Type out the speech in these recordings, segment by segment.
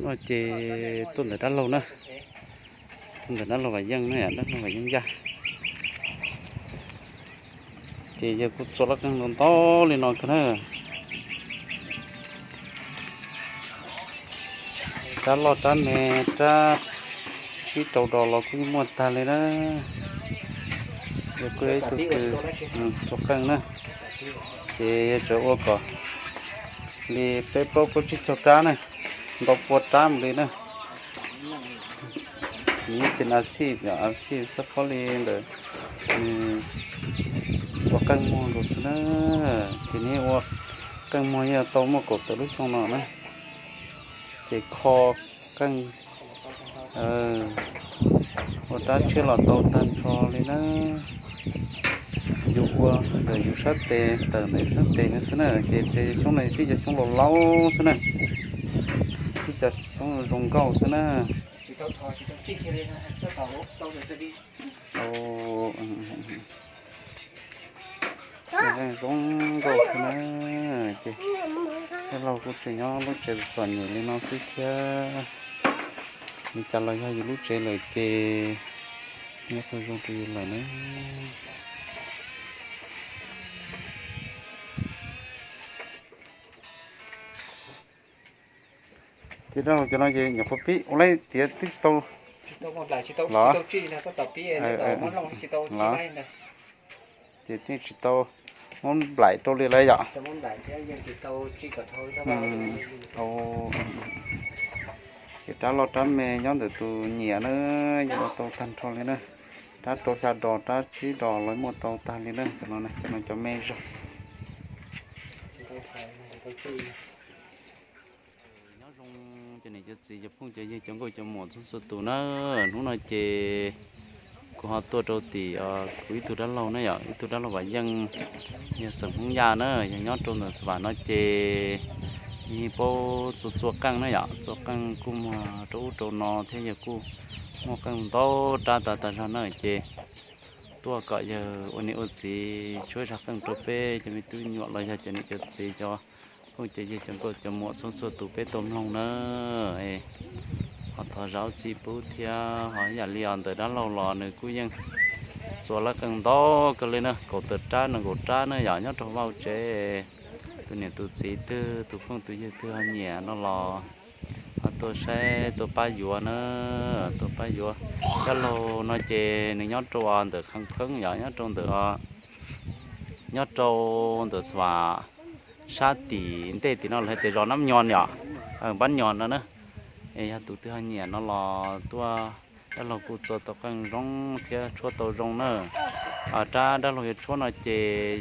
No ces tuaj ntawm dab laug na, tuaj ntawm dab laug Vam Yeej na, dab laug Vam Yeej Yaj. Ces yawg kuj txua laj qeej ntau ntau li no kawg na. Rab loj rab me, rab tsib rau dos los kuj yeej muaj tag li na. Yawg kuj yog ib tug kws txua qeej na, ces yawg tsuas ua kom li peb plaub plaub tsib caug rab na, ntau pua rab mus li na. Nws yeej pem a xij, a xij xab phob li ntawm nws ua qeej muag nkaus xwb na. Ces nws ua qeej muag yeej tau muaj kaum tawm lub xyoo no na. Ces kho qeej ua rab tshiab los tau tag nrho li na. Yus ua ntawm yus sab tes tawm ntawm sab tes no xwb na. Ces txhia xyoob no twb cov xyoob laus laus xwb na, twb cov xyoob zoo nkauj xwb na. Zoo nkauj xwb na. Ces dab laug kuj tseem nyob lub tsev txom nyem li no xwb thiab. Li cas los yog yus lub tsev lawm ces nyob kuj zoo rau yus lawm na. Ces dab laug cov no ces nyuam qhuav pib ua lawm tias twb tsis tau los. Ces twb tsis tau muab nplaim rau li lawm yom. Ces rab loj rab me nyob ntawm tus nyiam na, yeej ua tau tag nrho li na. Rab rau xya dos rab tsib dos los muaj tau tag li na. Cov no, cov no cov me zog. Nyob zoo cov niam cov txiv cov phooj cov ywg cov nkauj cov muam txhua txhua tus na. Hnub no ces kuv ho tuaj rau tim kuv ib tug dab laug na yom, ib tug dab laug Vam Yeej, yog xeem Hmoob Yaj na, yog nyob rau ntawm Xas Vam no ces yog paub txua txua qeej na yom, txua qeej kuj muag rau ub rau no thiab yog kuj muaj qeej ntau rab tas tas zog na ces tuaj kom yawg ua niam ua txiv tshuab zaj qeej rau peb cov me tub nyuam los yog cov niam cov txiv cov phooj cov ywg cov nkauj cov muam txhua txhua tus peb tau mloog na. Ho thov zam txim pub thiab ho yam li os ntawm dab laug los nws kuj yeej txua laj qeej ntau kawg li na, kaum tawm rab nees nkaum rab na yom, nyob rau vaj tsev. Tus niam tus txiv twg tus phooj tus ywg twg ho nyiam no los ho tuaj saib tuaj pab yuav na, tuaj pab yuav. Dab laug no ces nws nyob rau ntawm Kham Pheeb yom, nyob rau ntawm, nyob rau ntawm Xas Vam sab tim ntej tim no lawv hais tias zos Nab Nyos yom, Npab Nyos no na. Es yog tus twg ho nyiam no los tuaj, dab laug kuj txua tau qeej zoo thiab tshuab tau zoo na. Rab dab laug yuav tshuab no ces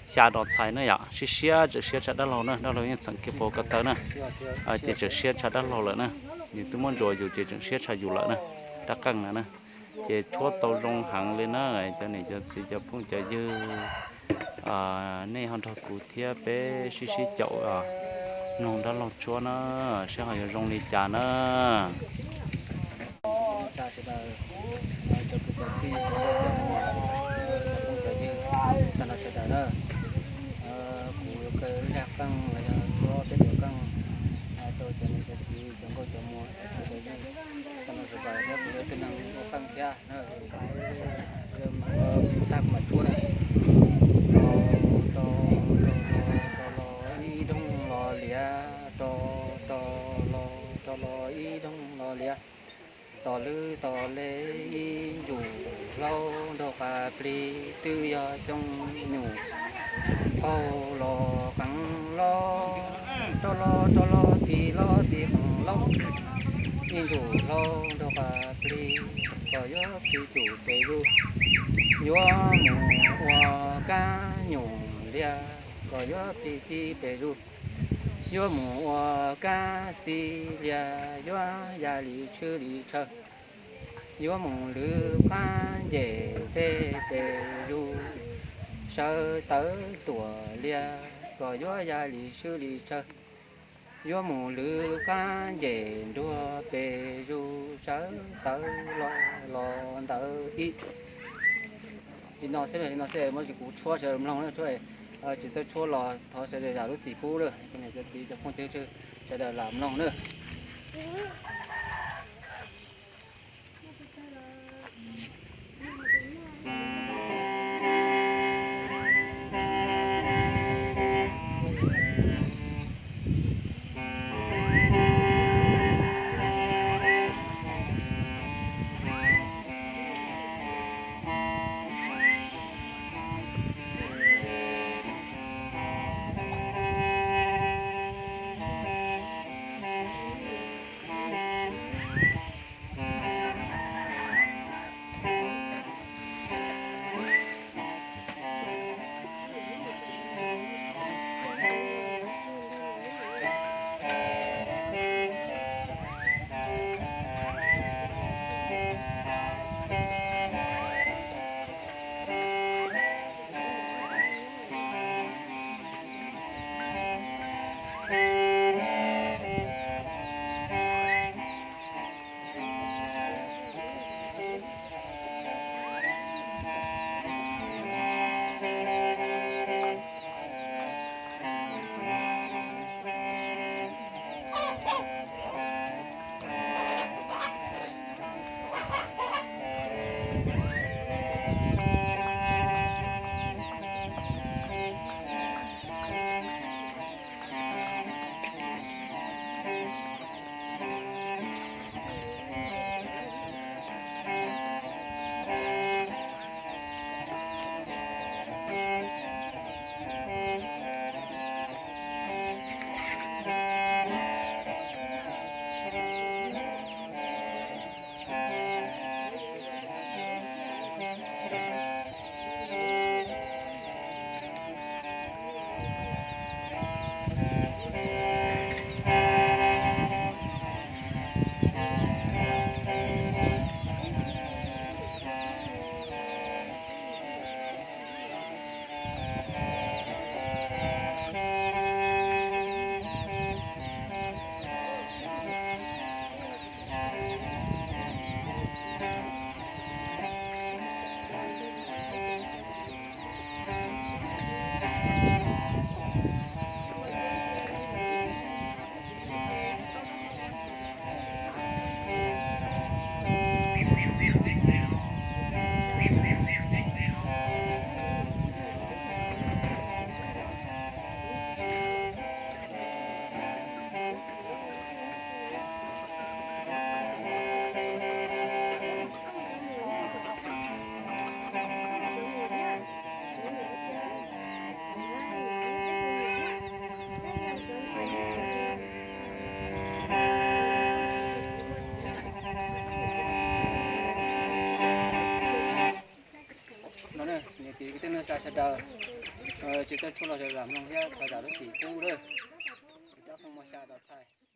xya dos txhais na yom, siab siab tseem siab tshaj dab laug na, dab laug yeej txheem kiag puag ko taw na. Ces tseem siab tshaj dab laug lawm na, nws twb muab ntsuas yus ces tseem siab tshaj yus lawm na, rab qeej na na. Ces tshuab tau zoo heev li na, cov niam cov txiv cov phooj cov ywg, nej ho nrog kuv thiab peb sib sib caum mloog dab laug tshuab na, saib ho yuav zoo li cas na. Tag sawv daws, cov kwv cov tij, cov phooj cov ywg, tag nrho sawv daws na, kuv yuav kaw ib zaj qeej los yog tshuab peb tus qeej rau cov niam cov txiv cov nkauj cov muam cov phooj cov ywg, tag nrho sawv daws thiab kuv yuav tus neeg ua qeej thiab na. Tag kuv mam tshuab na. Rau, rau, rau, rau los ib doog los liav, rau, rau los, rau los ib doog los liav. Tos lwb tos le ib ntsum hlau nraug qas plig twb yog xyoo nyuam qaug los qeev los, rau los rau los tis los tis qeev los, ib ntsum hlau nraug qas plig kom yuav plig tsum pes zuj, yuav mus ua kab nyuam liag kom yuav plig txi pes zuj, yuav mus ua kab xi liag yuav ya li tshwj li tshaw, yuav mus lwv qab nces ntxhe pes zuj, sawv tawv tuam liag kom yuav ya li tshwj li tshaw, yuav mus lwv qab nces nruag pes zuj, sawv tawv los los ntawd ib. Li no xwb, li no xwb, muab tsis kuv tshuab sawv daws mloog na, tshuab, tsis txawj tshuab los thov sawv daws zam lub txim pub na, cov niam cov txiv cov phooj cov ywg sawv daws lam mloog na. No niam txiv kwv tij neej tsa sawv daws, tsis txawj tshuaj los sawv daws mloog thiab thov zam lub txim pub lawm. Rab phooj muaj xya tos txhais.